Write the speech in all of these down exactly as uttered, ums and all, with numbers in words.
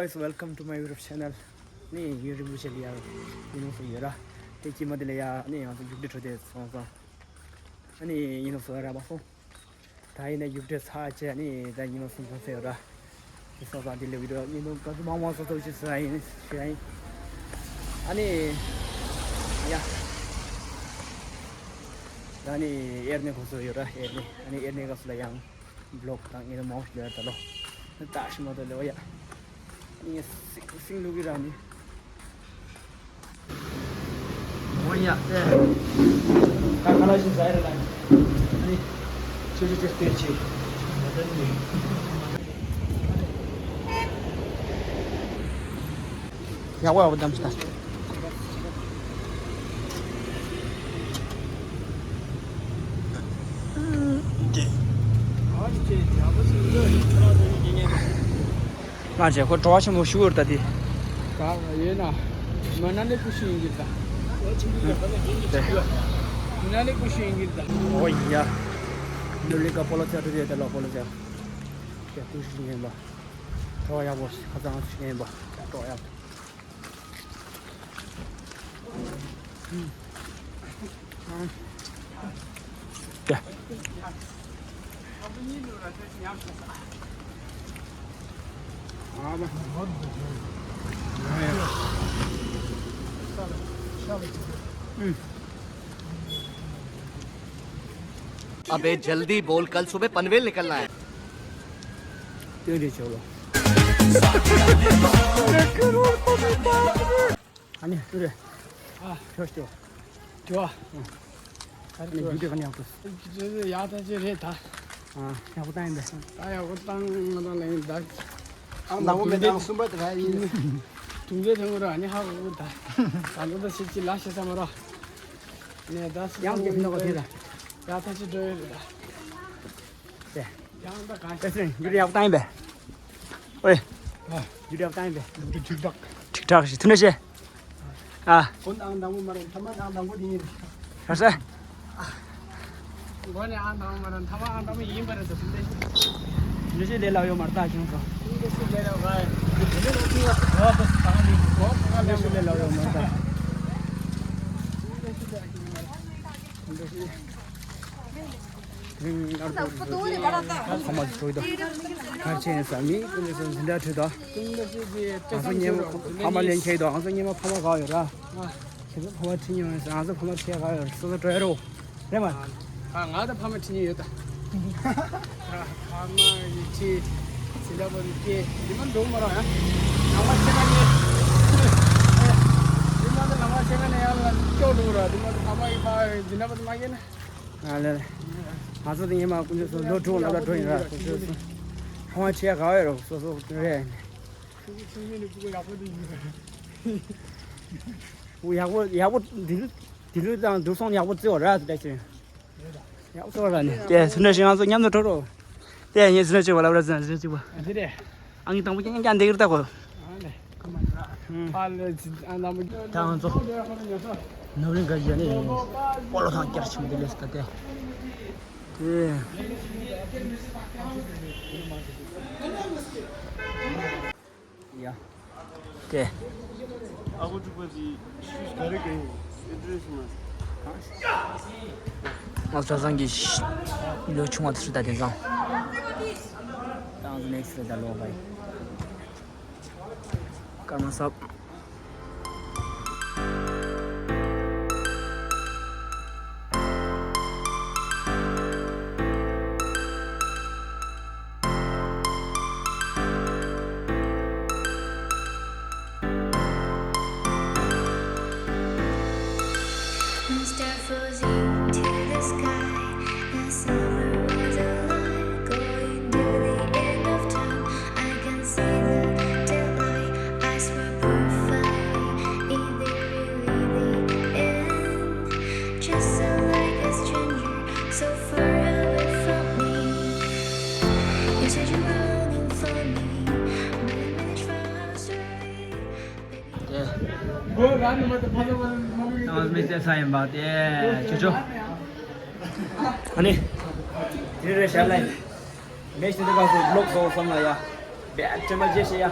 Guys, welcome to my YouTube channel. ནི་ཡུན་རིང་པོ་ཞིག་ལ་ཡང་ཡིན་ནོ་སོ་ཡོད་ར། དེ་སྐྱེས་མ་དེ་ལ་ཡང་ནི་ཡང་སོ་རྒྱུགས་འབྲས་འཕྲོད་དེ་སོང་སོང་། ཨ་ནི་ཡིན་ནོ་སོ་ར་མ་སོང་། ད་ཡིན་ན་རྒྱུགས་འབྲས་ཚར་བྱས་ནི་ད་ཡིན་ནོ་སོང་སོང་ཟེར་ཡོད་ར། ཞེས་སོང་སོང་དེ་ལས་བི་ཌི་ཡོ་ཡིན་ནོ་ག་ཚོད་མང་མང་སོང་སོང་ཞེས་ཟེར་ཡིན་ཞེས་ཡིན། ཨ་ནི་ཡ། ད་ནི་ཨེར་ནི་ཁོ་སོ་ཡོད་ར་ཨེར་ནི་ཨ་ནི་ཨེར་ནི་ག་སོ་ལ་ཡང་། བི་ལོག་དང་ངེད་མང་ལོས་ད་ལོ། ད་ཤི་མ་དོ་ལེ་བ་ཡ། ངེད་སིང་སིང་ལུག་གི་ར་ནི། འོ་ཡ་ཏེ། ད་ཁ་ལ་ཤི་ཟ་ཡ་ར་ནི། ཅི་ཅི་ཅི་ཏེ་ཅི། ཡག་པོ་ཡག་པོ་བདམས་ཤིག་ད། ང་ཚོ་ཁོ་བྲོ་བ་ཆེན་པོ་ཞུ་བར་ལྟ་དེ། ག་ཡོད་ན། མ་ན་ལི་ཀུ་ཤི་ཡིན་གྱི་ད། མ་ན་ལི་ཀུ་ཤི་ཡིན་གྱི་ད། ཨོ་ཡ། ནུ་ལི་ཀ་པོ་ལོ་ཚ་ཏུ་དེ་ད་ལོ་པོ་ལོ་ཚ། ཀུ་ཤི་ཡིན་པ། བྲོ་བ་ཡག་པོ་ཁ་ཚང་ཞིག་ཡིན་པ། བྲོ་བ་ཡག་པོ། अबे जल्दी बोल, कल सुबह पनवेल निकलना है। ཏོག་ཙམ་ཆོག་ལོ། ཨ་ནི་ཏུ་རེ། ཨ། ཆོག་ཆོག་ཏུ་བ། ཨ་ནི་རྒྱུ་དེ་ག་ནས་ཡག་པོ། ཡག་ཐག་ཆོད་རེད་ད། ཨ། ཡག་པོ་བཏང་ཡིན་པས། ད་ཡག་པོ་བཏང་ང་དང་ལེན་ད། ཨང་དང་པོ་མེད་ན་གསུམ་པ་དེ་ག་ཡིན། དུང་རྒྱལ་ཐོན་གི་ར་ནི་ཧ་གོ་གི་ད། ད་ཚོ་ད་ཤེས་ཀྱི་ལ་ཤེས་ས་མ་ར། ནས་ད་སུ་ཡང་རྒྱབ་ནོ་ག་དེ་ར། ཡག་ཐག་ཆོད་འགྲོ་ཡོད་རེད་ད། ཏེ། ཡང་ད་ག་ཏེ་སེ་རྒྱུ་རེ་ཡག་པོ་བཏང་ཡིན་པས། ཨོའི། ཨ། རྒྱུ་རེ་ཡག་པོ་བཏང་ཡིན་པས། རྒྱུ་ཁྲིག་ཁྲག་ཁྲིག་ཁྲག་ཞིག་ཐུན་རེ་བཤད། ཨ། གོན་ཨང་དང་པོ་མ་རེད། ཐ་མ་ཨང་དང་པོ་དེ་ཡིན། ག་ས། གོན་ཨང་དང་པོ་མ་རེད། ཐ་མ་ཨང་དང་པོ་ཡིན་པ་རེད་ད་ཐུན་རེ་བཤད། ཐུན་རེ་བཤད་ལས་ལ་ཡོད་མ་རེད་ད་ཁྱོད་ཚོ། ཐུན་རེ་བཤད་ལས་ལ་ཡོད་མ་རེད། ཐུན་རེ་བཤད་ལས་ལ་ཡོད་མ་རེད་ད། ཐུན་རེ་བཤད། ཕ་མ་ཚོ་ཚོགས་དང་གར་ཆེན་ས་མི་ཀུན་ཚོ་འཛིན་གྲྭ་ཁྲིད་དང་། ང་ཚོ་ཉེ་མ་ཕ་མ་ལེན་ཁྱེར་དང་ང་ཚོ་ཉེ་མ་ཕ་མ་ག་ཡོད་ར། ཁྱེད་ཚོ་ཕ་མ་ཁྲིད་མྱོང་ཡོད་ས། ང་ཚོ་ཕ་མ་ཁྲིད་ག་ཡོད་ར། སོ་སོ་སྤྲོད་རོགས་རེད་མ། ཨ་ང་ད་ཕ་མ་ཁྲིད་མྱོང་ཡོད་ད། ཕ་མ་ཡི་ཁྲིད་འཛིན་གྲྭ་པ་ནི་སྐྱེ་འདི་མ་འགྲོ་མ་ར་ཡ། ནང་མ་ཆེ་ན་ཉེ། འདི་མ་ད་ནང་མ་ཆེ་ན་ནས་ཡང་ལ་སྐྱོ་འགྲོ་ར། འདི་མ་ད་ཕ་མ་ཡི་ཕ་འཛིན་གྲྭ་པ་ཚོ་མ་སྐྱེ་ན། ཨ་ལེ། ང་ཚོ་དེ་ཉི་མ་ཀུན་སྤྱོད་སོ་ལོ་དྲུག་ལ་ལ་འགྲོ་ཡིན་ར་ཀུན་སྤྱོད་སོ། ཁོང་ཆེ་ག་བས་རོགས་སོ་སོ་རེད། ཁོང་ཡག་པོ་ཡག་པོ་འདི་ལུ་འདི་ལུ་དང་འདུག་སོང་ཡག་པོ་བརྩི་བ་ར་དེ་ཡག་པོ་བརྩི་བ་ར་ནི་དེ་སུ་འདྲ་ཞིག་ང་ཚོ་མཉམ་དུ་འགྲོ་རོགས། དེ་ངས་སུ་འདྲ་ཅིག་བ་ལབ་ར་ཟིན་སུ་འདྲ་ཅིག་བ། ཨ་འདི་རེད། ཨང་ཀི་དང་པོ་ཀྱང་ཀྱང་འདེགས་རེད་ད་གོ། ཨ་ལེ། ཨ་ལེ་ཨ་ནམ། ད་ང་ཚོ་ནོར་རིང་ག་ཡ་ནི་སྤོ་ལོ་ཐང་བསྐྱར་ཕྱིན་དེ་ལས་སུ་ད་དེ། དེ། ཡ། དེ། ཨ་ཁུ་ཕྲུག་པ་དེ་ཤུས་ག་རེ་གན་ཨེ་ཌི་རེ་སི་མ། ང་ཚོ་ཚང་གི་ལོ་ཆུང་བ་དེ་ཚོ་ད་དེ་ཚང་། ཏང་ནེག་སི་ད་ལོ་བའི། ཀརྨ་སབ། Start floating to the sky. The summer was alive, going to the end of time. I can see the daylight. I swear perfectly, is it really the end? Just so like a stranger, so far away from me. You said you're running for me, but I'm really far astray. དེ། ང་མི་ཚེ་ས་ཡིན་པ་དེ་ཁྱོད་ཚོ། ཨ་ནི། དེ་རེད་ཤར་ལ་ཡིན། མེ་ཤི་དེ་ག་སོ་ལོག་སོང་བསམ་ལ་ཡ། བེད་དྲན་པ་བརྗེད་ཤེས་ཡ།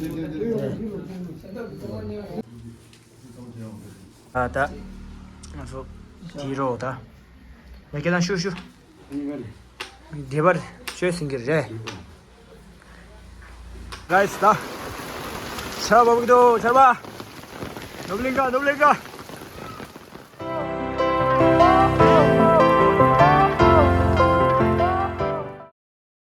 ཨ་ད། ང་ཚོ་དེའི་རོགས་ད། ཡ་ཁྱེད་རང་ཤུ་ཤུ། བདེ་བར་ཤོད་ཟིན་གྱི་རེད། གྷའི་སི་ད། ཆར་པ་བབས་ཀྱི་འདུག་ཆར་པ། ནུབ་གླིང་ག་ནུབ་གླིང་ག